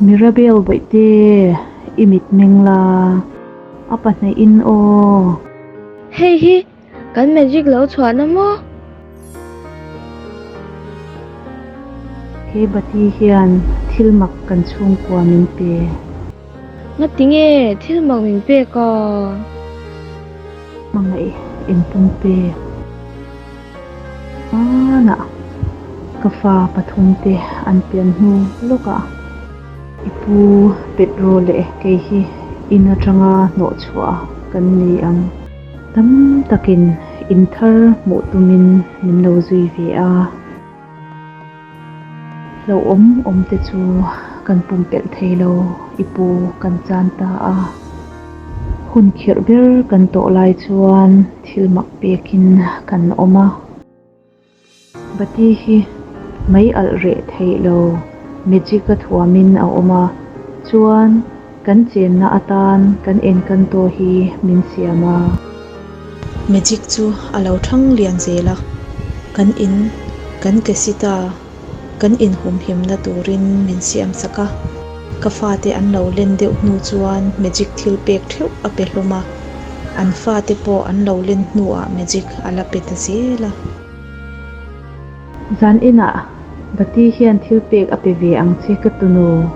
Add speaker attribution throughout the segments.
Speaker 1: Mirabel bawihte i mit meng la a pahnihin aw.
Speaker 2: Hei hi kan magic lo chhuahna maw?
Speaker 1: He bati hian thil mak kan chhungkua min pe.
Speaker 2: Ngati nge thil mak min pek a?
Speaker 1: Hmangaih engpum pek. Hmanah ka fa pathumte an pian hnu lawkah i pu Pedro leh kei hi in atanga hnawhchhuah kan ni ang. Tam takin in thar hmuh tumin min lo zui ve a. Hlauhawm awm te chu kan pumpelh thei lo i pu kan chan ta a. Hun khirh ber kan tawh lai chuan thil mak pekin kan awm a. Bati hi mei alh reh theih lo magic a thuamin a awm a, chuan kan chenna atan kan enkanto hi min siam a.
Speaker 3: Magic chu a lo thang lian zel a, kan in kan casita kan inhumhimna turin min siam sak a, ka fate an lo len deuh hnu chuan magic thil pek theuh a pe hlawm a, an fate pawh an lo len hnuah magic a la pe ta zel a.
Speaker 1: Zan inah Bati hian thil pek a pe ve ang che ka tunu,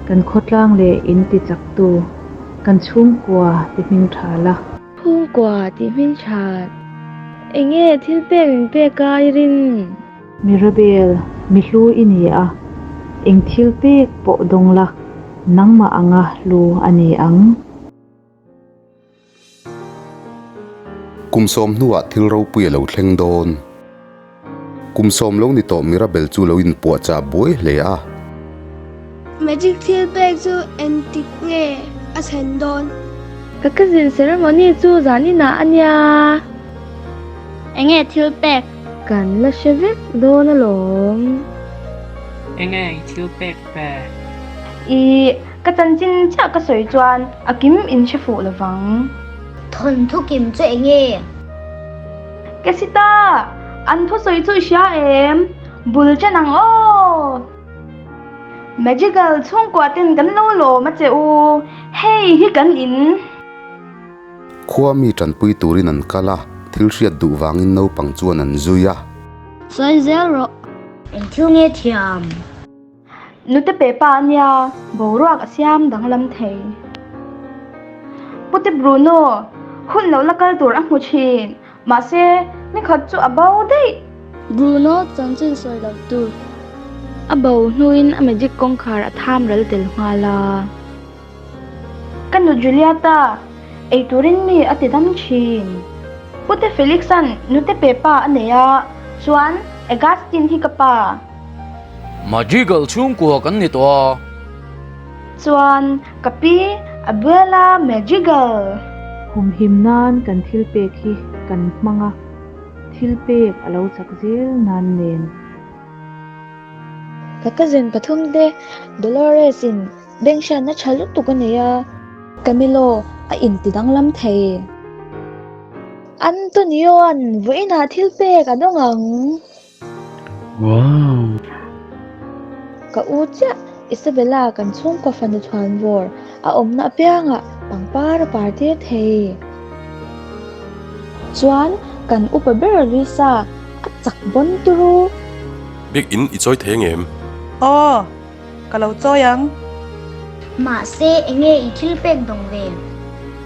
Speaker 1: kan khawtlang leh in ti chaktu, kan chhungkua ti hming tha la.
Speaker 2: Chhungkua ti hming tha. Enge thil pek min pek a i rin?
Speaker 1: Mirabel, mi hlu i ni a, eng thil pek pawh dawng la, nangmah anga hlu a ni ang.
Speaker 4: Kum sawm hnuah thil ropui a lo thleng dawn. Kum sawm lo ni tawh Mirabel chu lo inpuahchah buai hle a.
Speaker 5: Magic thil pek chu engtik nge a thlen dawn?
Speaker 2: Ka cousin ceremony chu zaninah a nia.
Speaker 6: Enge thil pek?
Speaker 2: Kan la hre vek dawn alawm.
Speaker 7: Enge i thil pek ve?
Speaker 8: I ka chanchin chiah ka sawi chuan a kim in hre fuh lovang.
Speaker 6: Thawnthu kim chu enge?
Speaker 8: Kesita, an thusawi chu i hria em? Bul chen ang aw! Magical chhungkua ten kan lo lawm a che u, hei hi kan in.
Speaker 4: Khua mi tanpui turin an kal a, thil hriat duh vangin naupang chuan an zui a.
Speaker 6: Sawi zel rawh. Eng thil nge thiam?
Speaker 8: Nute pe pa a nia, boruak a siam danglam thei. Pute Bruno, hun lo la kal tur a hmu thin, mahse nikhat chu a bo daih.
Speaker 6: Bruno chanchin sawi lo tur.
Speaker 2: A bo hnuin a magic kawngkhar a tham ral tel nghal a.
Speaker 8: Ka nu Julieta, ei turin mi a ti dam thin. Pute Felix-a'n nute pe pa a nei a, chuan Agustin hi ka pa.
Speaker 9: Madrigal chhungkua kan ni tawh a.
Speaker 8: Chuan ka pi Abuela Madrigal.
Speaker 1: Humhim nan kan thil pek hi kan hmang a, thil pek a lo chak zel nan nen.
Speaker 2: Ka cousin pathum te Dolores in beng hriatna tha lutuk a nei a. Camilo a inti danglam thei. Antonio-a'n vawiinah thil pek a dawng ang.
Speaker 10: Wow!
Speaker 2: Ka u chiah Isabella kan chhungkaw fanu chhuan vawr a awmna apiangah pangpar a par tir thei. Chuan kan upa ber Luisa a chak bawn turu.
Speaker 11: Bik in i chawi thei angem?
Speaker 12: Aw, ka lo chawi ang.
Speaker 6: Mahse enge i thil pek dawng ve?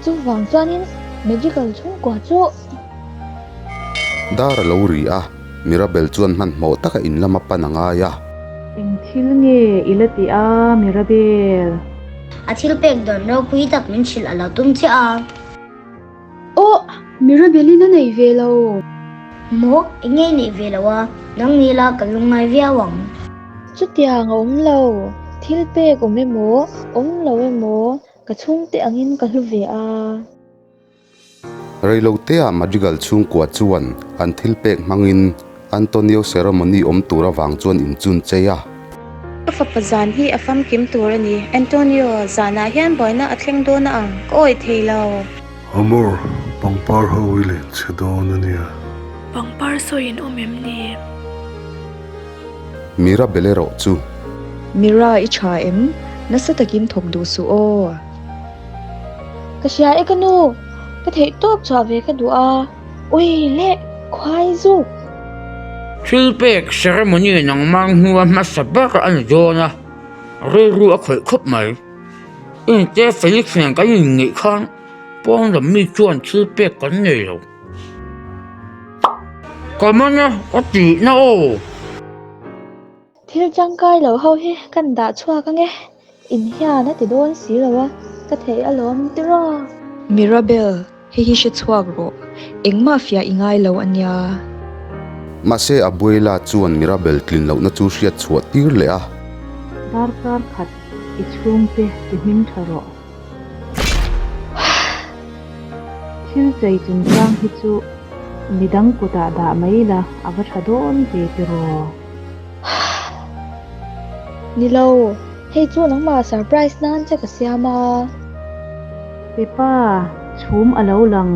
Speaker 2: Chuvang chuanin Magical chhungkua chu.
Speaker 4: Dar a lo ri a, Mirabel chuan hmanhmawh taka in lama pan a ngai a.
Speaker 1: Eng thil nge i la ti a, Mirabel?
Speaker 6: A thil pek dawn ropui tak min hrilh a lo tum chiah a.
Speaker 2: Aw, Mirabel-in a nei ve lo.
Speaker 6: Maw, eng nge i neih ve lo a? Nang ni la ka lungngai viau ang.
Speaker 2: Chutiang a awm lo, thil pek awm emaw, awm lo emaw, ka chhungte angin ka hlu ve a.
Speaker 4: Reiloteah Madrigal chhungkua chuan an thil pek hmangin Antonio ceremony awm tur avang chuan inchun chei a.
Speaker 13: Ka fapa zan hi a famkim tur a ni. Antonio, zanah hian buaina a thleng dawn a ang, ka awih thei lo.
Speaker 10: Amor, pangpar ho i len chhe dawn a nia.
Speaker 14: Pangpar sawi in awm em ni?
Speaker 4: Mirabel erawh chu.
Speaker 14: Mira i tha em? Nasa takin thawk duh suh aw.
Speaker 2: Ka hria e ka nu, ka theih tawp chhuah ve ka duh a. Ui leh khuai zuk.
Speaker 15: Thil pek ceremony nangmah hnua hmasa ber a ni dawn a, rilru a khawih khawp mai. Inte Felix nen kan inneih khan pawn lam mi chuan thil pek kan nei lo. Ka man a, ka tihna aw.
Speaker 2: Thil tangkai lo ho hi kan dah chhuak ange, in hian a ti dawn si lo a, ka theih alawm tiraw?
Speaker 14: Mirabel, hei hi hre chhuak rawh, engmah fiah i ngai lo ania.
Speaker 4: Mahse Abuela chuan Mirabel tlin lohna chu hriat chhuah tir leh a.
Speaker 1: Darkar khat i chhungte ti hming tha rawh. Thil chei chungchang hi chu midang kutah dah mai la a va tha dawn ve tiraw?
Speaker 2: Ni lo, hei chu nangmah surprise nan che ka siam a.
Speaker 1: Pepa, chhum a lo lang.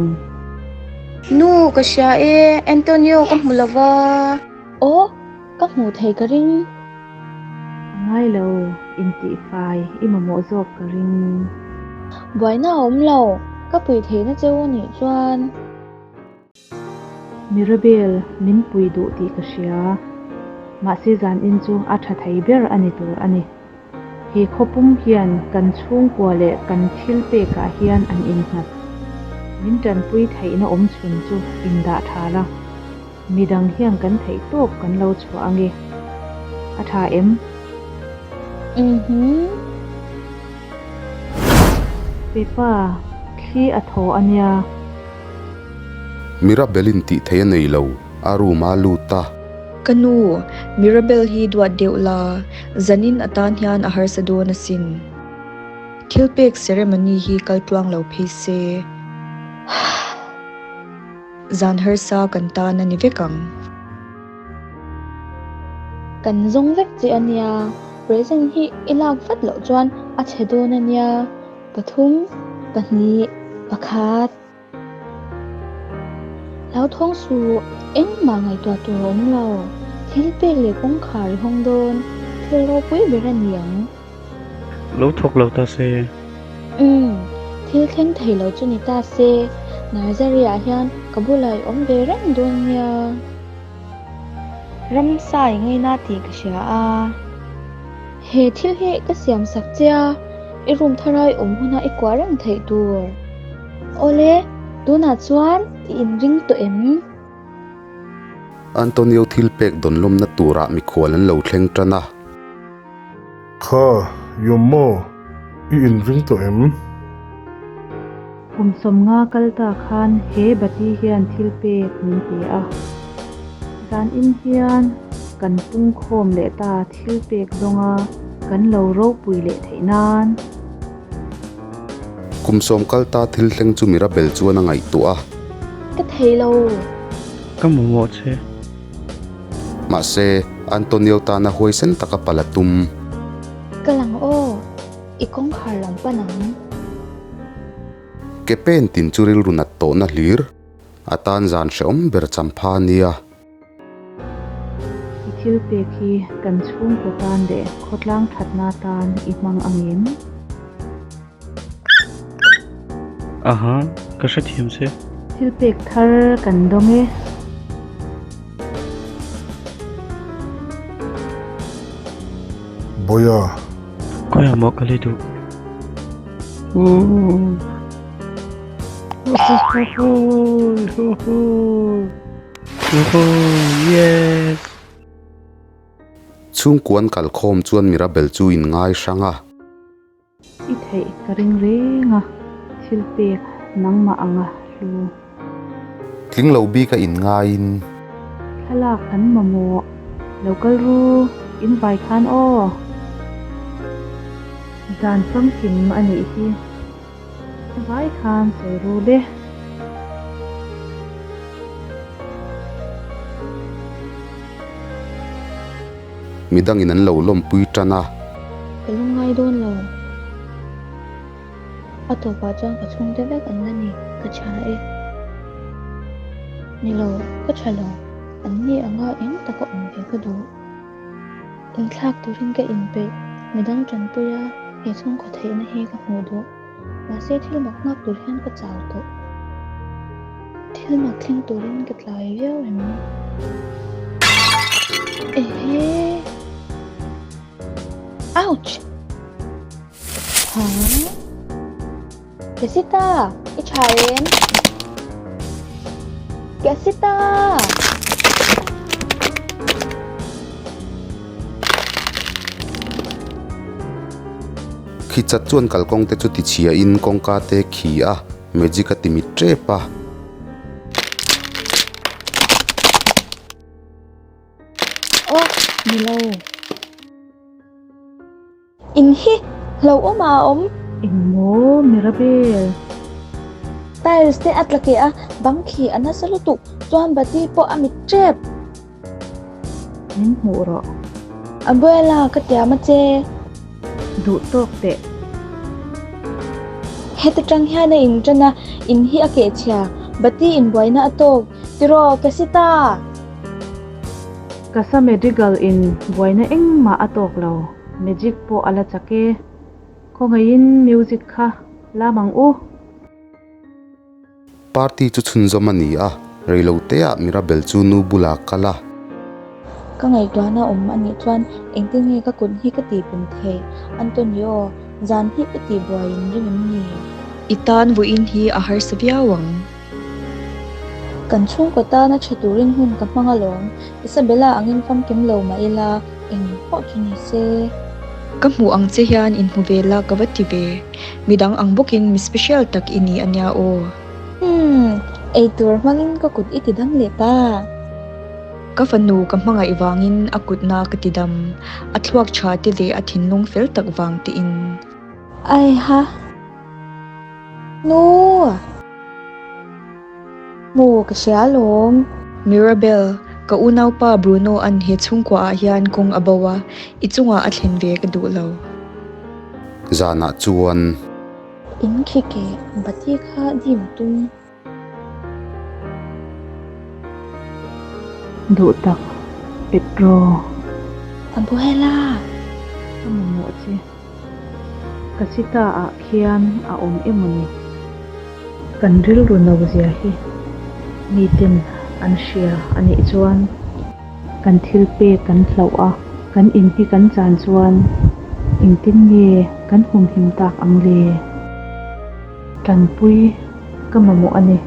Speaker 13: Nu, ka hria e, Antonio ka hmu lo va.
Speaker 2: Aw, ka hmuh thei ka ring.
Speaker 1: A ngai lo, intihfai i mamawh zawk ka ring.
Speaker 2: Buaina a awm lo, ka pui theihna cheu a nih chuan.
Speaker 1: Mirabel, min pui duh tih ka hria. Mahse zanin chu a tha thei ber a ni tur a ni. He khawpum hian kan chhungkua leh kan thil pekah hian an innghat. Min tanpui theihna awm chhun chu indah tha la. Midang hian kan theih tawp kan lo chhuah ange. A tha em?
Speaker 2: Uhmm.
Speaker 1: Pepa, thli a thaw a nia.
Speaker 4: Mirabel-in tih theih a nei lo, a room a lut a.
Speaker 14: Ka nu, Mirabel hi duat deuh la, zanin atan hian a harsa dawn asin. Thil pek ceremony hi kal tluang lo phei se. Zan harsa kan tan a ni vek ang.
Speaker 2: Kan zawng vek che a nia, present hi i lak vat loh chuan a chhe dawn a nia, pathum, pahnih, pakhat. Hlauthawng suh, engmah ngaihtuah tur a awm lo, thil pek leh kawngkhar i hawng dawn, thil ropui ber a ni ang.
Speaker 7: Lo thawk lo ta se.
Speaker 2: Umm, thil thleng thei lo chu ni ta se, Nursery ah hian ka bulah i awm ve reng dawn nia. Ramsa i ngaina tih ka hria a. He thil hi ka siam sak che a, i room thara i awm huna i kuah reng theih tur. Awle, tunah chuan i inring tawh em?
Speaker 4: Antonio thil pek dawn lawmna turah mikhual an lo thleng tan a.
Speaker 10: Kha, Yawmmaw, i inring tawh em?
Speaker 1: Kum 50 kal ta khan he bati hian thil pek min pe a. Zanin hian kan pungkhawm leh ta thil pek dawnga kan lo ropui leh theih nan.
Speaker 4: Kum 10 kal ta thil thleng chu Mirabel chuan a ngaihtuah a.
Speaker 2: Ka thei lo.
Speaker 7: Ka mamawh che.
Speaker 4: Mahse, Antonio tana huaisen taka pal a tum.
Speaker 2: Ka lang aw, i kawngkhar lam pan ang.
Speaker 4: Ke pen tin chu rilru nat tawhna hlir, a tan zan hrehawm ber champha a nia.
Speaker 1: I thil pek hi kan chhungkaw tan leh khawtlang thatna tan i hmang angem?
Speaker 7: Aha, ka hrethiam che.
Speaker 1: Thil pek thar kan dawng e.
Speaker 10: Boya.
Speaker 7: Khawiah maw ka lei duh? Yes!
Speaker 4: Chhungkuan kalkhawm chuan Mirabel chu in ngai hrang a.
Speaker 1: I theih ka ring reng a, thil pek nangmah anga hlu.
Speaker 4: Tling lo bik a inngaiin.
Speaker 1: Thlalak kan mamawh. Lo kal ru, in vai khan aw. Zan famkim a nih hi. Vai khan sawi ru le.
Speaker 4: Midangin an lo lawmpui tan a.
Speaker 2: Ka lungngai dawn lo. A tawpah chuan ka chhungte vek an la ni, ka tha e. Ni lo, ka tha lo. An ni anga eng taka awm ve ka duh. Inthlak turin ka inpeih. Midang tanpui a, he chhungkaw theihna hi ka hmuh duh. Mahse thil mak nghak tur hian ka chau tawh. Thil mak thleng turin ka tlai viau em? Ehe! Ouch! Ha? Kesita! I tha em? Kesita!
Speaker 4: Khi chat chuan kalkawng te chu tichhia in kawngka te khi a, magic a ti mit tep a.
Speaker 2: Aw, ni lo. In hi hlauhawm a awm.
Speaker 1: Engmaw Mirabel?
Speaker 2: Tiles te a tla keh a, bang khi a nasa lutuk, chuan bati pawh a mit tep.
Speaker 1: Min hmuh rawh.
Speaker 2: Abuela, ka tiam a che.
Speaker 1: Duh tawk teh.
Speaker 2: Heta tang hian a in tan a, in hi a keh chhia, bati inbuaina a tawk. Tiraw, Casita!
Speaker 1: Casa Madrigal in buaina engmah a tawk lo, magic pawh a la chak e. Khawngaihin music kha lam ang u.
Speaker 4: Party chu chhunzawm a ni a, reiloteah Mirabel chu nu bulah a kal a.
Speaker 2: Ka ngaihtuahna awm a nih chuan engtin nge ka kut hi ka tihpun theih? Antonio, zan hi ka tihbuai in ring em ni?
Speaker 14: I tan vawiin hi a harsa viau ang.
Speaker 2: Kan chhungkaw tana tha turin hun ka hmang alawm. Isabella angin famkim lo mah ila, eng pawh chu ni se.
Speaker 14: Ka hmuh ang che hian inhmu ve la ka va ti ve. Midang ang bawkin mi special tak i ni a nia aw.
Speaker 2: Umm, eitur hmangin ka kut i tidam leh ta.
Speaker 14: Ka fanu ka hmangaih vangin a kutna ka tidam, a thluak tha te leh a thinlung fel tak vang tein.
Speaker 2: Aiha. Nu! Maw ka hria alawm.
Speaker 14: Mirabel, ka unaupa Bruno an he chhungkua ah hian kawng a bo a, i chungah a thlen ve ka duh lo.
Speaker 4: Zanah chuan.
Speaker 2: In khi ke bati kha dim a tum.
Speaker 1: Duh tak, Pedro.
Speaker 2: Abuela!
Speaker 1: Ka mamawh che. Casita ah khian a awm emaw ni? Kan rilru no zia hi miten an hria a nih chuan kan thil pek kan hlauh a, kan in hi kan chan chuan engtin nge kan humhim tak ang le? Tanpui ka mamawh a ni.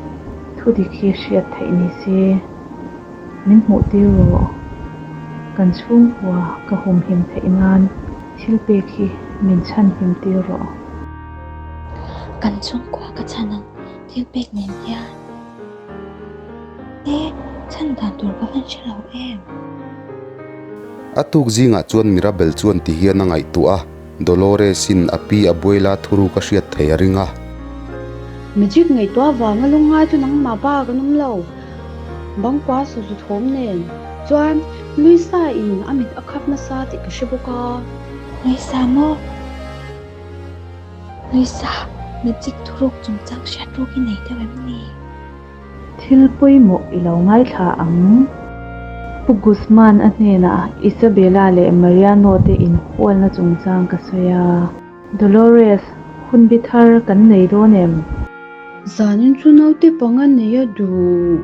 Speaker 1: Thudik hi hriat theih ni se. Min hmuh tir rawh. Kan chhungkua ka humhim theih nan thil pek hi min chhanhim tir rawh.
Speaker 2: Kan chhungkua ka chhan ang thil pek nen hian e chhan dan tur ka van hre lo em.
Speaker 4: A tuk zingah chuan Mirabel chuan ti hian a ngaihtuah a, Dolores-in a pi Abuela thuruk a hriat thei a ring a.
Speaker 16: Magic ngaihtuah vanga lungngai chu nangmah bak an awm lo. Bangkua sazu thawm nen chuan Luisa in a mit a khap nasa tih ka hre bawk a.
Speaker 2: Luisa maw? Luisa, magic thuruk chungchang hriat ruk i nei deuh em ni?
Speaker 1: Thil pawimawh i lo ngaithla ang. Pu Guzman a hnenah Isabella leh Mariano te inhualna chungchang ka sawi a. Dolores, hun bi thar kan nei dawn em?
Speaker 16: Zanin chu naute panga nei a duh.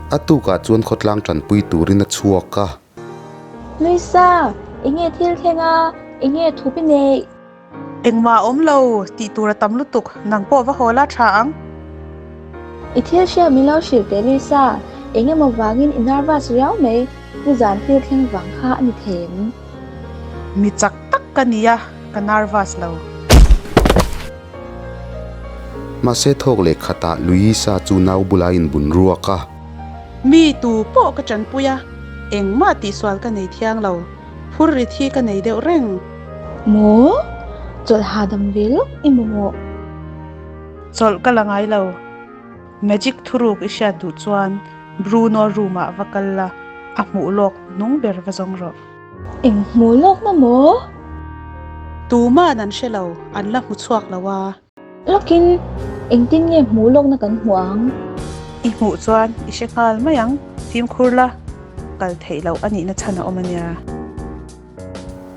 Speaker 4: A tukah chuan khawtlang tanpui turin a chhuak a.
Speaker 2: Luisa, enge thil thleng a? Enge thup i neih?
Speaker 12: Engmah a awm lo, tih tur a tam lutuk, nang pawh va haw la tha ang.
Speaker 2: I thil hriat min lo hrilh teh Lisa, eng emaw vangin i nervous riau mai, nizan thil thleng vang kha a ni thei em?
Speaker 12: Mi chak tak ka nia, ka nervous lo.
Speaker 4: Mahse thawk leh khatah Luisa chu nau bula inbun ruak a.
Speaker 12: Mi tu pawh ka tanpui a, engmah tihsual ka nei thiang lo. Phur rit hi ka nei deuh reng.
Speaker 2: Maw? Chawlh hahdam ve lawk emaw maw?
Speaker 12: Chawlh ka la ngai lo. Magic thuruk i hriat duh chuan Bruno room ah va kal la, a hmuh lawk hnung ber va zawng rawh.
Speaker 2: Eng hmuh lawk na maw?
Speaker 12: Tuman an hre lo, an la hmu chhuak lo a.
Speaker 2: Lawkin engtin nge hmuh lawkna kan hmuh ang?
Speaker 12: I hmuh chuan i hre nghal mai ang, fimkhur la, kal theih loh a nihna chhan a awm a nia.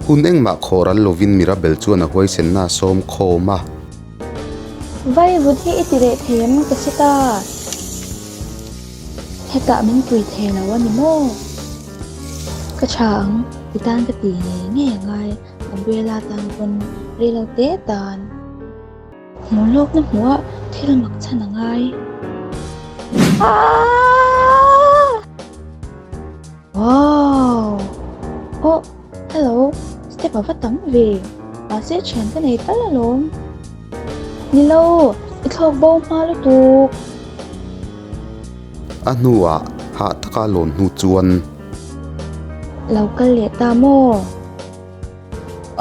Speaker 4: Hun engmah khawh ral lovin Mirabel chuan a huaisenna a sawm khawm a.
Speaker 2: Vai vut hi i ti reh thei em ka si ta. Hetah min pui thei lo a ni maw? Ka tha ang, i tan ka ti ngei ngei a ngai, Abuela tan pawn rei lo te tan. Hmuh lawkna hmuh a thil mak chhan a ngai. Aaaa! Wow! Oh, hello, step a va tam ve. Mahse thian ka nei tal alawm. Ni lo, i thlawk bo hma lutuk.
Speaker 4: A hnuah hah taka lawn hnu chuan.
Speaker 2: Lo kal leh ta maw?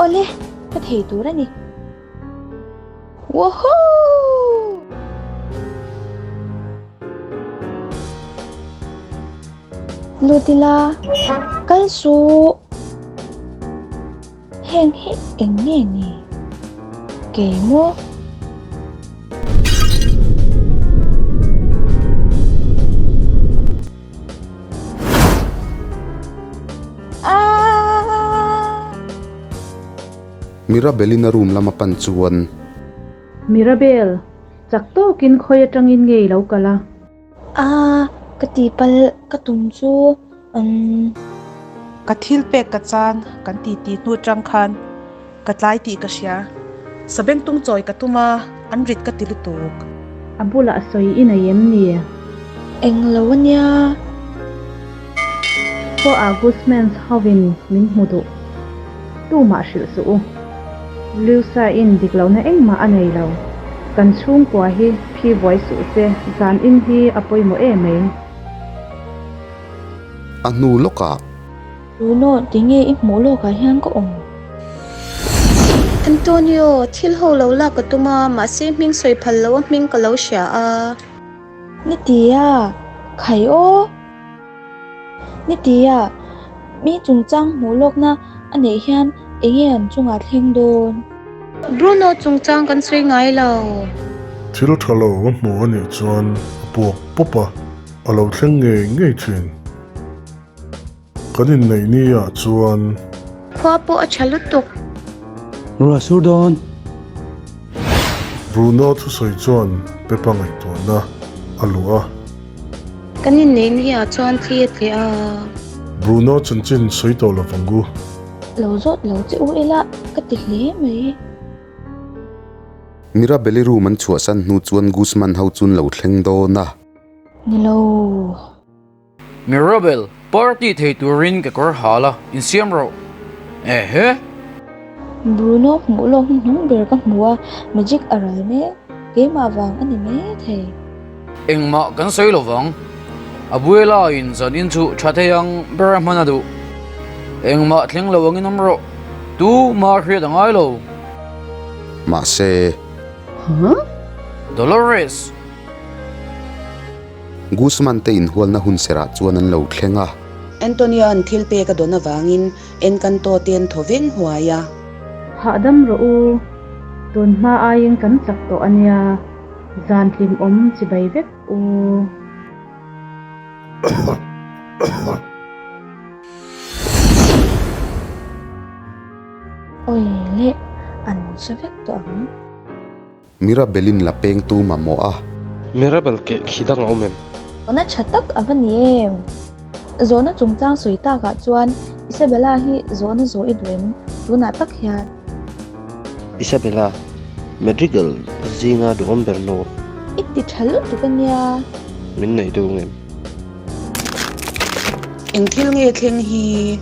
Speaker 2: Awle, ka thei tur a ni. Woohoo! Lut ila, kal suh! Heng hi eng nge ni? Kei maw? Aaaa!
Speaker 4: Mirabel-in a room lama pan chuan.
Speaker 1: Mirabel, chak tawkin khawi atangin nge i lo kal a?
Speaker 2: A, ka tihpalh ka tum chu umm.
Speaker 12: Ka thil pek ka chan kan ti tih hnu atang khan ka tlai tih ka hria. Sabengtung chawi ka tum a, an rit ka ti lutuk.
Speaker 1: A bulah sawi i nei em ni?
Speaker 2: Englo ania.
Speaker 1: Khaw ah Guzmans hovin min hmu duh. Tumah hrilh suh u. Liusa in dik lohna engmah a nei lo. Kan chhungkua hi phi buai suh se, zan in hi a pawimawh em mai.
Speaker 4: A hnu lawkah.
Speaker 2: Bruno, tinge i hmuh lawkah hian ka awm?
Speaker 13: Antonio, thil ho lo lak ka tum a, mahse hming sawi phal lo a hming ka lo hria a.
Speaker 2: Ni tia, khai aw. Ni tia, mi chungchang hmuh lawkna a neih hian eng nge an chungah thleng dawn?
Speaker 13: Bruno chungchang kan sawi ngai lo.
Speaker 10: Thil tha lo a hmu a nih chuan a puak pawp a, a lo thleng ngei ngei thin. Kan inneih ni ah chuan.
Speaker 13: Khua pawh a tha lutuk.
Speaker 7: Ruah sur dawn.
Speaker 10: Bruno thusawi chuan Peppa ngaihtuahna a luh a.
Speaker 13: Kan inneih ni ah chuan thli a tleh a.
Speaker 10: Bruno chanchin sawi tawh lo vang u.
Speaker 2: Lo zawt lo che u ila ka ti hle mai.
Speaker 4: Mirabelle room an chhuahsan hnu chuan Guzman ho chu an lo thleng dawn a.
Speaker 2: Ni lo.
Speaker 9: Mirabelle, party thei turin ka kawr hal a, insiam rawh. Ehe!
Speaker 2: Bruno hmuh lawk hnuhnung ber ka hmu a, magic a ral mek, keimah vang a ni mai thei.
Speaker 9: Engmah kan sawi lo vang. Abuela in zan in chu tha thei ang ber a hman a duh. Engmah thleng lo angin awm rawh. Tu mah hriat a ngai lo.
Speaker 4: Mahse.
Speaker 16: Huh?
Speaker 9: Dolores!
Speaker 4: Guzman te inhualna hun serah chuan an lo thleng a.
Speaker 17: Antonio-a'n thil pek a dawn avangin Encanto te an thaw veng huai a.
Speaker 1: Hahdam rawh u, tun hma aiin kan chak tawh a nia, zan hlim awm chibai vek u.
Speaker 2: Awi leh, an hre vek tawh ang.
Speaker 4: Mirabel-in la peng tu mamawh a.
Speaker 11: Mirabel keh khi dang a awm em?
Speaker 2: Zawhna tha tak a va ni em? Zawhna chungchang sawi takah chuan Isabella hi zawhna zawh i duh em? Tunah tak hian.
Speaker 18: Isabella, Madrigal zinga duhawm ber nu.
Speaker 2: I ti tha lutuk a nia.
Speaker 18: Min nei duh ngem?
Speaker 17: Eng thil nge thleng hi?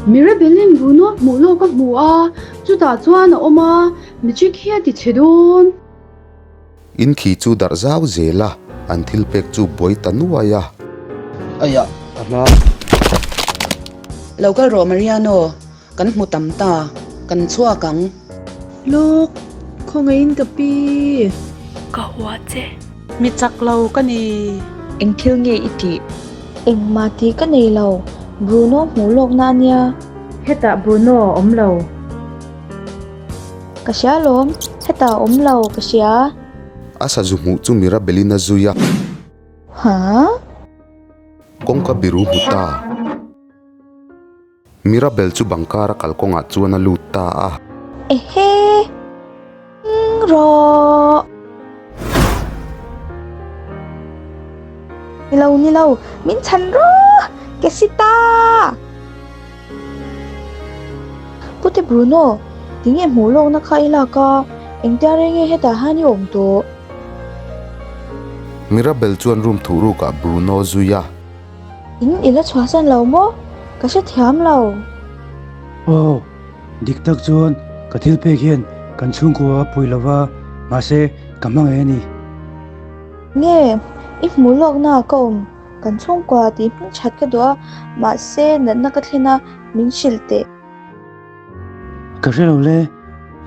Speaker 16: Mirabel-in Bruno hmuh lawk a hmu a, chutah chuan a awm a, Magic hi a ti chhe dawn.
Speaker 4: In khi chu darh zau zel a, an thil pek chu buai ta nuai a.
Speaker 18: Aiah, a hma.
Speaker 17: Lo kal rawh Mariano, kan hmu tam ta, kan chhuak ang.
Speaker 3: Lawk, khawngaihin ka pi.
Speaker 19: Ka hua che.
Speaker 12: Mi chak lo ka ni.
Speaker 14: Eng thil nge i tih?
Speaker 2: Engmah tih ka nei lo, Bruno hmuh lawkna a nia.
Speaker 1: Hetah Bruno a awm lo.
Speaker 2: Ka hria lawm, hetah a awm lo, ka hria.
Speaker 4: A sazu hmuh chu Mirabel-in a zui a.
Speaker 2: Huh?
Speaker 4: Kawngka biru hmu ta. Mirabel chu bang kara kalkawngah chuan a lut ta a.
Speaker 2: Ehe! Eng rawh! Nilo, nilo, min chhan rawh! Kesita! Pute Bruno, tinge hmuh lawkna kha i lak a, engtia reng nge hetah hian i awm tawh?
Speaker 4: Mirabel chuan room thuhrukah Bruno zui a.
Speaker 2: In i la chhuahsan lo maw? Ka hrethiam lo.
Speaker 7: Aw, dik tak chuan ka thil pek hian kan chhungkua a pui lova, mahse ka hmangaih a ni.
Speaker 2: Nge, i hmuh lawkna ka awm. Kan chhungkua tih hming that ka duh a, mahse natna ka thlen a, min hrilh teh.
Speaker 7: Ka hre lo le,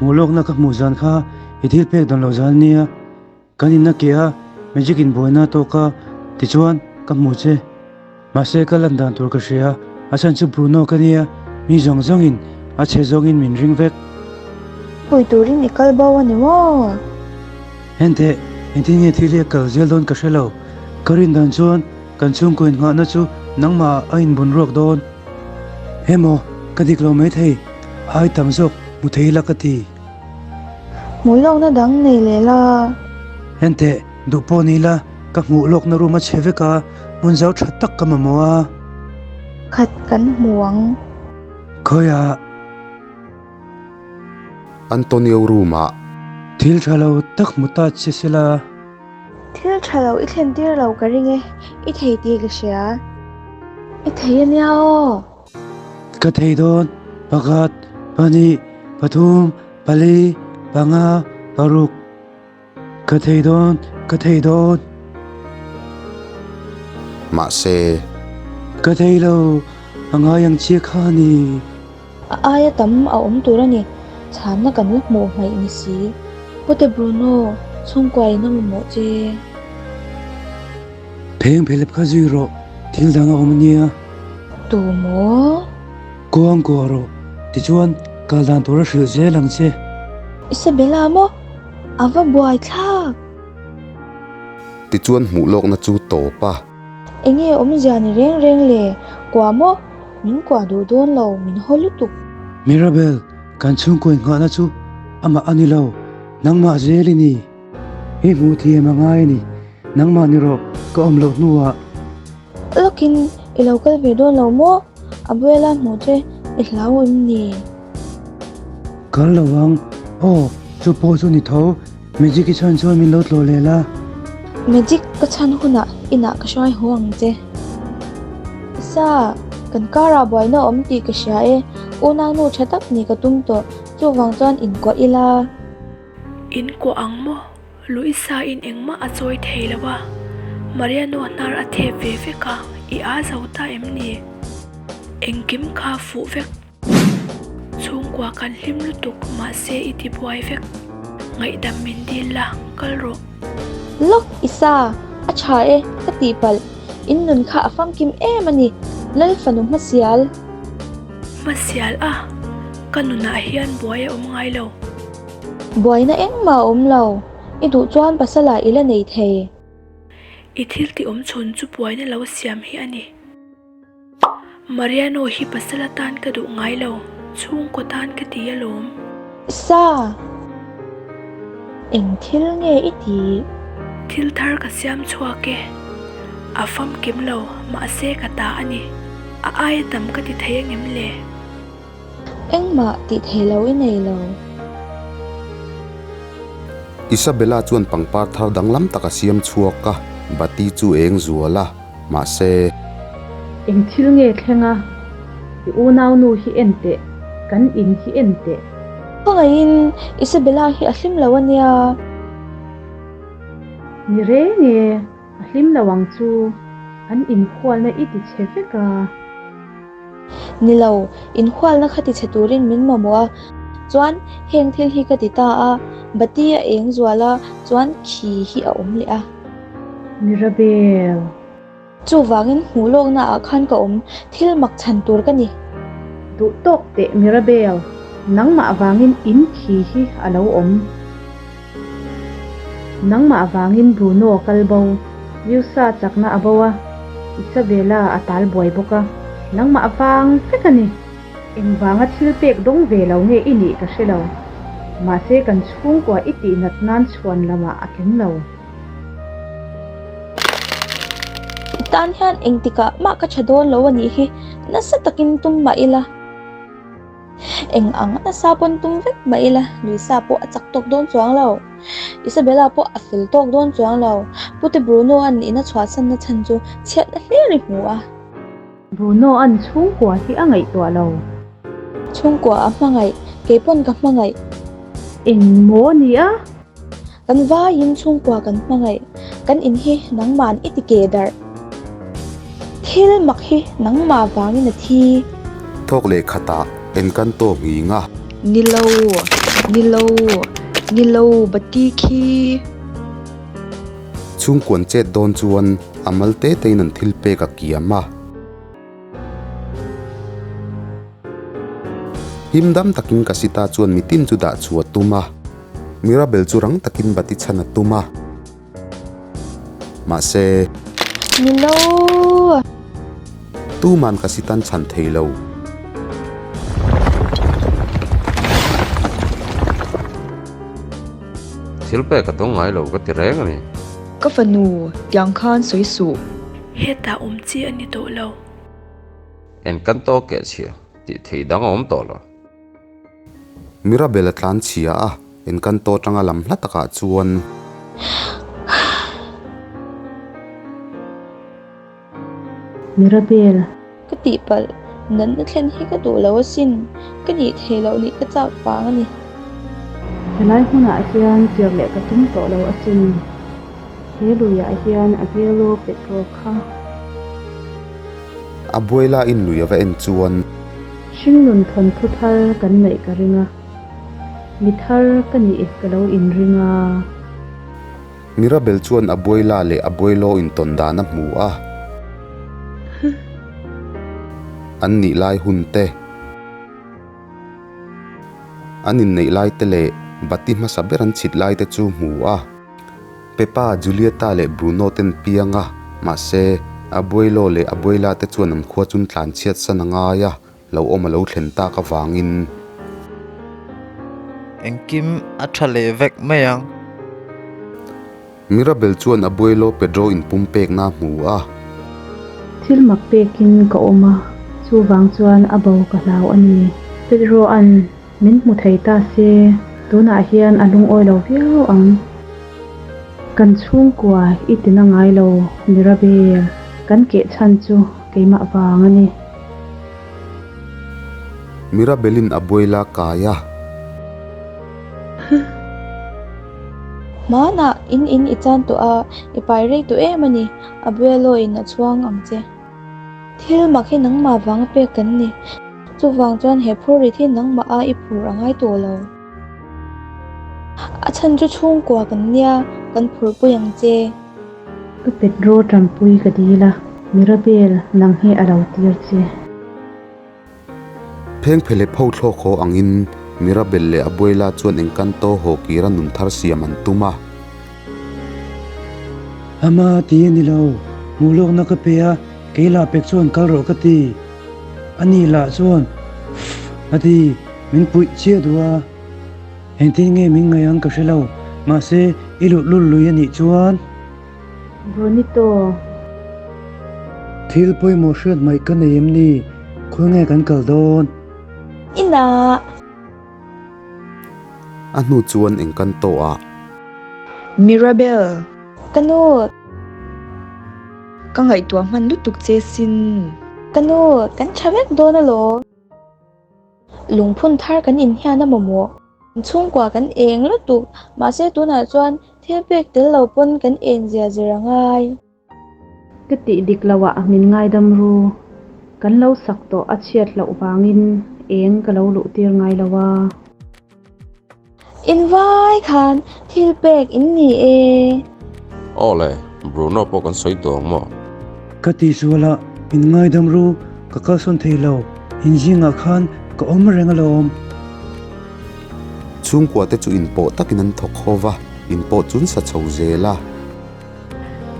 Speaker 7: hmuh lawkna ka hmuh zan kha i thil pek dawn lo zan nia. Kan inna keh a, magic in buaina a tawk a, tichuan ka hmu che. Mahse ka lan dan tur ka hria, a chhan chu Bruno ka nia, mi zawng zawngin a chhe zawngin min ring vek.
Speaker 2: Pui turin i kal bo a ni maw?
Speaker 7: Henteh, engtin nge thil hi a kal zel dawn ka hre lo. Ka rin dan chuan kan chhungkaw innghahna chu nangmah a inbun ruak dawn. Hemaw, ka dik lo maithei, ai tam zawk hmu thei ila ka ti.
Speaker 2: Hmuh lawkna dang nei leh la.
Speaker 7: Henteh, duh pawh ni ila, ka hmuh lawkna room a chhe vek a, hmun zau tha tak ka mamawh a.
Speaker 2: Khat kan hmu ang.
Speaker 7: Khawiah?
Speaker 4: Antonio room ah.
Speaker 7: Thil tha lo tak hmu ta che se la.
Speaker 2: Thil tha lo i thlen tir lo ka ring e, i thei tih ka hria. I thei a nia aw.
Speaker 7: Ka thei dawn, pakhat, pahnih, pathum, pali, panga, paruk. Ka thei dawn, ka thei dawn.
Speaker 4: Mahse.
Speaker 7: Ka thei lo, a ngai ang chiah kha a ni.
Speaker 2: A aia tam a awm tur a ni, chhanna kan la hmuh hmaih ni si. Pute Bruno, chhungkua in a mamawh che.
Speaker 7: Pheng phelep kha zui rawh, thil dang a awm a nia.
Speaker 2: Tu maw?
Speaker 7: Kuang kuah rawh, tichuan kal dan tur a hrilh zel ang che.
Speaker 2: Isabella maw? A va buai thlak!
Speaker 4: Tichuan hmuh lawkna chu tawp a.
Speaker 2: Enge awmzia ni reng reng le? Kuah maw? Min kuah duh dawn lo, min haw lutuk.
Speaker 7: Mirabel, kan chhungkaw innghahna chu amah a ni lo, nangmah zel i ni. I hmuh thiam a ngai a ni, nangmah ni rawh, ka awm loh hnuah.
Speaker 2: Lawkin i lo kal ve dawn lo maw? Abuela hmuh che i hlau em ni?
Speaker 7: Kal lo ang, aw chu pawh chu ni tho, Magic i chhan chuan min lo tlawh leh la.
Speaker 2: Magic ka chhan hunah inah ka hruai haw ang che. Sa, kan karah buaina awm tih ka hria e, unaunu tha tak nih ka tum tawh, chuvang chuan inkuah ila.
Speaker 19: In kuah ang maw? Luisa in engmah a chawi thei lo a, Mariano hnar a thep ve vek a, i aa zo ta em ni? Engkim kha fuh vek. Chhungkua kan hlim lutuk mahse i ti buai vek. Ngaihdam min dil la, kal rawh.
Speaker 2: Lawk Isa, a tha e, ka tihpalh. In nun kha a famkim em a ni, Lal fanu hmasial.
Speaker 19: Hmasial a, ka nunah hian buai a awm ngai lo.
Speaker 2: Buaina engmah a awm lo, i duh chuan pasala i la nei thei.
Speaker 19: I thil tih awm chhun chu buaina lo siam hi a ni. Mariano hi pasal atan ka duh ngai lo, chhungkaw tan ka ti alawm.
Speaker 2: Sa! Eng thil nge i tih?
Speaker 19: Thil thar ka siam chhuak e. A famkim lo, mahse ka ta a ni. A aia tam ka ti thei angem le?
Speaker 2: Engmah tih theih lo i nei lo.
Speaker 4: Isabella chuan pangpar thar danglam tak a siam chhuak a, bati chu eng zual a, mahse.
Speaker 1: Eng thil nge thleng a? I unaunu hi en teh, kan in hi en teh.
Speaker 2: Khawngaihin Isabella hi a hlim lo a nia.
Speaker 1: Ni reng e, a hlim lo ang chu, an inhualna i ti chhe vek a.
Speaker 2: Ni lo, inhualna kha ti chhe turin min mamawh a, chuan heng thil hi ka ti ta a, bati a eng zual a, chuan khi hi a awm leh a.
Speaker 1: Mirabel.
Speaker 2: Chuvangin hmuh lawkna ah khan ka awm, thil mak chhan tur ka ni.
Speaker 1: Duh tawk teh Mirabel, nangmah vangin in khi hi a lo awm. Nangmah vangin Bruno a kal bo, Liusa chakna a bo a, Isabella a tal buai bawk a, nangmah vang vek a ni. Engvanga thil pek dawng ve lo nge i nih ka hre lo. Mahse kan chhungkua i tih nat nan chhuan lamah a tling lo.
Speaker 2: I tan hian engtikah mah ka tha dawn lo a nih hi, nasa takin tum mah ila. Eng ang nasa pawn tum vek mah ila, Luisa pawh a chak tawk dawn chuang lo. Isabella pawh a fel tawk dawn chuang lo. Pute Bruno-a'n ina chhuahsanna chhan chu chhiatna hlir i hmu a.
Speaker 1: Bruno-a'n chhungkua hi a ngaihtuah lo.
Speaker 2: Chhungkua a hmangaih, kei pawn ka hmangaih.
Speaker 1: Eng maw a ni a?
Speaker 2: Kan vaiin chhungkua kan hmangaih, kan in hi nangma'n i ti ke darh. Thil mak hi nangmah vangin a thi.
Speaker 4: Thawk leh khatah Encanto nghing a.
Speaker 14: Ni lo, ni lo, ni lo bati khi.
Speaker 4: Chhungkuan chet dawn chuan a mal te tein an thil pek a kiam a. Him dam takin Kasita chuan mitin chu dah chhuah a tum a. Mirabel chu rang takin bati chhan a tum a. Mahse.
Speaker 2: Ni lo.
Speaker 4: Tuman Kasitan chhan thei lo.
Speaker 11: Thil pek a dawng ngai lo ka ti reng a ni.
Speaker 14: Ka fanu, tiang khan sawi suh.
Speaker 19: Hetah awm chi a ni tawh lo.
Speaker 11: Encanto keh chhia tih theih dang a awm tawh lo.
Speaker 4: Mirabel a tlan chhia a, Encanto atanga lam hla takah chuan.
Speaker 1: Mirabel.
Speaker 2: Ka tihpalh, natna thlen hi ka duh lo asin, ka nih theih loh nih ka chak vang a ni.
Speaker 1: Helai hmunah hian kir leh ka tum tawh lo asin. He luiah hian a bialo petrol kha.
Speaker 4: A buaila in lui a va en chuan.
Speaker 1: Hringnun thawnthu thar kan neih ka ring a, mi thar ka nih ka lo inring a.
Speaker 4: Mirabel chuan Abuela leh Abuelo intawn dan a hmu a. An nih lai hun te, an inneih lai te leh bati hmasa ber an chhit lai te chu hmu a. Pepa, Julieta leh Bruno ten piang a, mahse, Abuelo leh Abuela te chuan an khua chun tlanchhiat san a ngai a. Lo awm a lo thlen tak avangin.
Speaker 20: Engkim a tha leh vek mai ang.
Speaker 4: Mirabel chuan Abuelo Pedro inpum pekna a hmu a.
Speaker 1: Thil mak pekin ka awm a, chuvang chuan a bo ka hlau a ni. Pedro-a'n min hmu thei ta se, tunah hian a lungawi lo viau ang. Kan chhungkua i tina ngai lo, Mirabel, kan keh chhan chu keimah vang a ni.
Speaker 4: Mirabelin a buaila kai a.
Speaker 2: Hmanah in in i chan tawh a, i pai rei tawh em a ni, Abuelo in a chhuang ang che. Thil mak hi nangmah vanga pek kan ni, chuvang chuan he phur rit hi nangmah a i phur a ngai tawh lo. A chhan chu chhungkua kan nia, kan phurpui ang che.
Speaker 1: Ka Pedro tanpui ka dil a, Mirabel nang hi a lo tir che.
Speaker 4: Phengphele pho thlawk haw angin Mirabel leh Abuela chuan Encanto haw kira nun thar siam an tum a.
Speaker 7: Ama ti a ni lo, hmuh lawkna ka pe a, kei lah pek chuan kal rawh ka ti. Ani lah chuan Fff a ti, min puih chiah duh a. Engtin nge min ngaih ang ka hre lo, mahse i luh lul lui a nih chuan.
Speaker 1: Brunito.
Speaker 7: Thil pawimawh hriat hmaih ka nei em ni? Khawi nge kan kal dawn?
Speaker 2: Inah.
Speaker 4: A hnu chuan eng kan tawh a?
Speaker 14: Mirabel.
Speaker 2: Ka nu.
Speaker 14: Ka ngaihtuah hman lutuk che sin.
Speaker 2: Ka nu, kan tha vek dawn alawm. Lungphun thar kan inhian a mamawh. Chhungkua kan eng lutuk, mahse tunah chuan thil pek tel lo pawn kan eng zia zir a ngai.
Speaker 1: Ka tih dik loh ah min ngaidam ru. Kan lo sak tawh a chhiat loh vangin eng ka lo luh tir ngai lo a.
Speaker 2: In vai khan thil pek in ni e.
Speaker 11: Aw le, Bruno pawh kan sawi tawh ang maw?
Speaker 7: Ka tihsual ah min ngaidam ru, ka kalsawn thei lo, in zingah khan ka awm reng alawm.
Speaker 4: Chhungkua te chu inpawh takin an thawk ho va, inpawh chun sa chho zel a.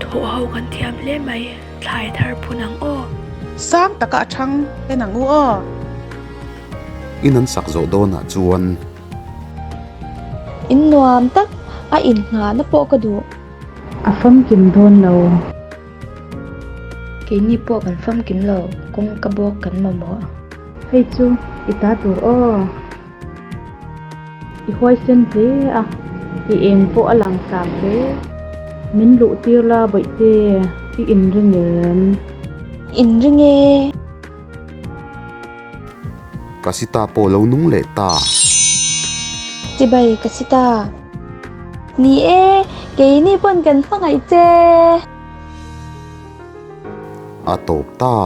Speaker 19: Thawh ho kan thiam hle mai, thlai thar phun ang aw.
Speaker 12: Sang taka a chhang en ang u aw.
Speaker 4: In an sak zawh dawnah chuan.
Speaker 2: In nuam tak a inngahna pawh ka duh.
Speaker 1: A famkim dawn lo.
Speaker 2: Keini pawh kan famkim lo, kawngka bawk kan mamawh.
Speaker 1: Hei chu i ta tur aw. I huaisen hle a, i eng pawh a lang sar hle. Min luh tir la bawihte, i inring em?
Speaker 2: Inring e.
Speaker 4: Kasita pawh lo nung leh ta.
Speaker 2: Chibai Kasita. Ni e, keini pawn kan hmangaih che.
Speaker 4: A tawp ta.